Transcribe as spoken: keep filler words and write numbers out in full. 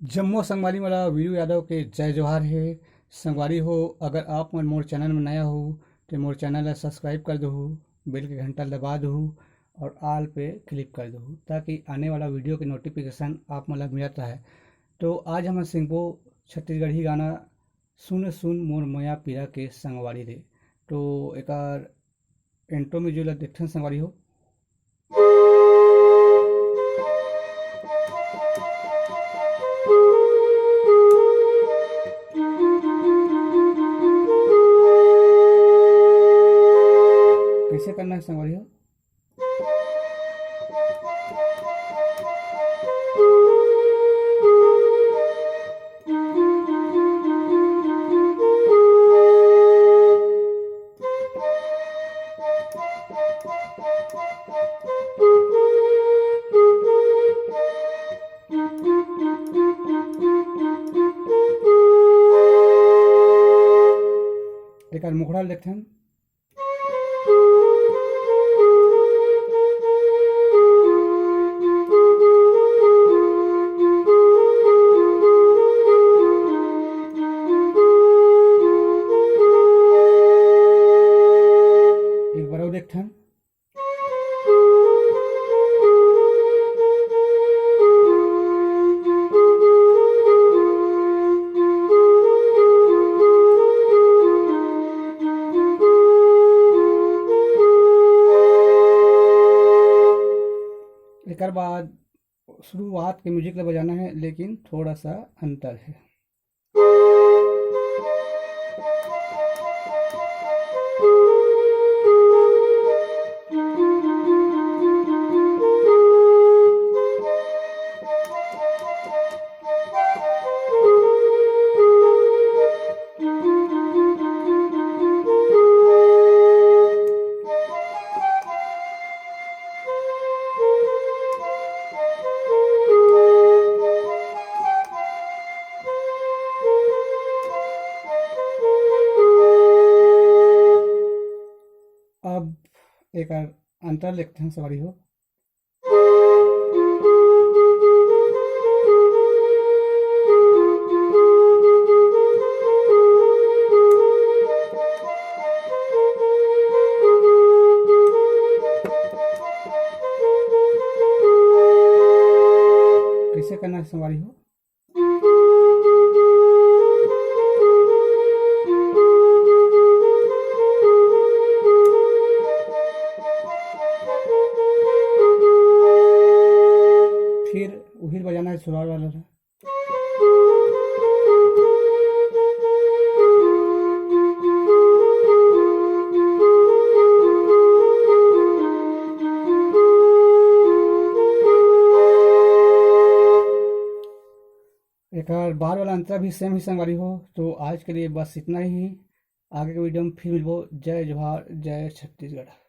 जम्मो संगवारी मन ला वीरू यादव के जय जोहार हे। संगवारी हो, अगर आप मन मोर चैनल में नया हो, तो मोर चैनल ला सब्सक्राइब कर दहू, बेल के घंटा ला दबा दहू और ऑल पे क्लिक कर दहू, ताकि आने वाला वीडियो के नोटिफिकेशन आप मन ला मिलत रहे। तो आज हम सिंगबो छत्तीसगढ़ी गाना सुन सुन मोर मया पीरा के संगवारी रे। तो एकर इंट्रो में जो ला देखथन संगवारी हो। कैसे करना है संगवारी हो? एकर मुखड़ा ल देखथन। एक बार और देखथन। एकर बाद शुरुआत के म्यूजिक ला बजाना है, लेकिन थोड़ा सा अंतर है। अब एकर अंतर देखथन संगवारी हो। कैसे करना है संगवारी हो? फिर उहिर बजाना है सुरार वाला ला। एकर बार वाला अंतरा भी सेम ही संगवारी हो। तो आज के लिए बस इतना ही। आगे के वीडियो में फिर मिलबो। जय जोहार, जय छत्तीसगढ़।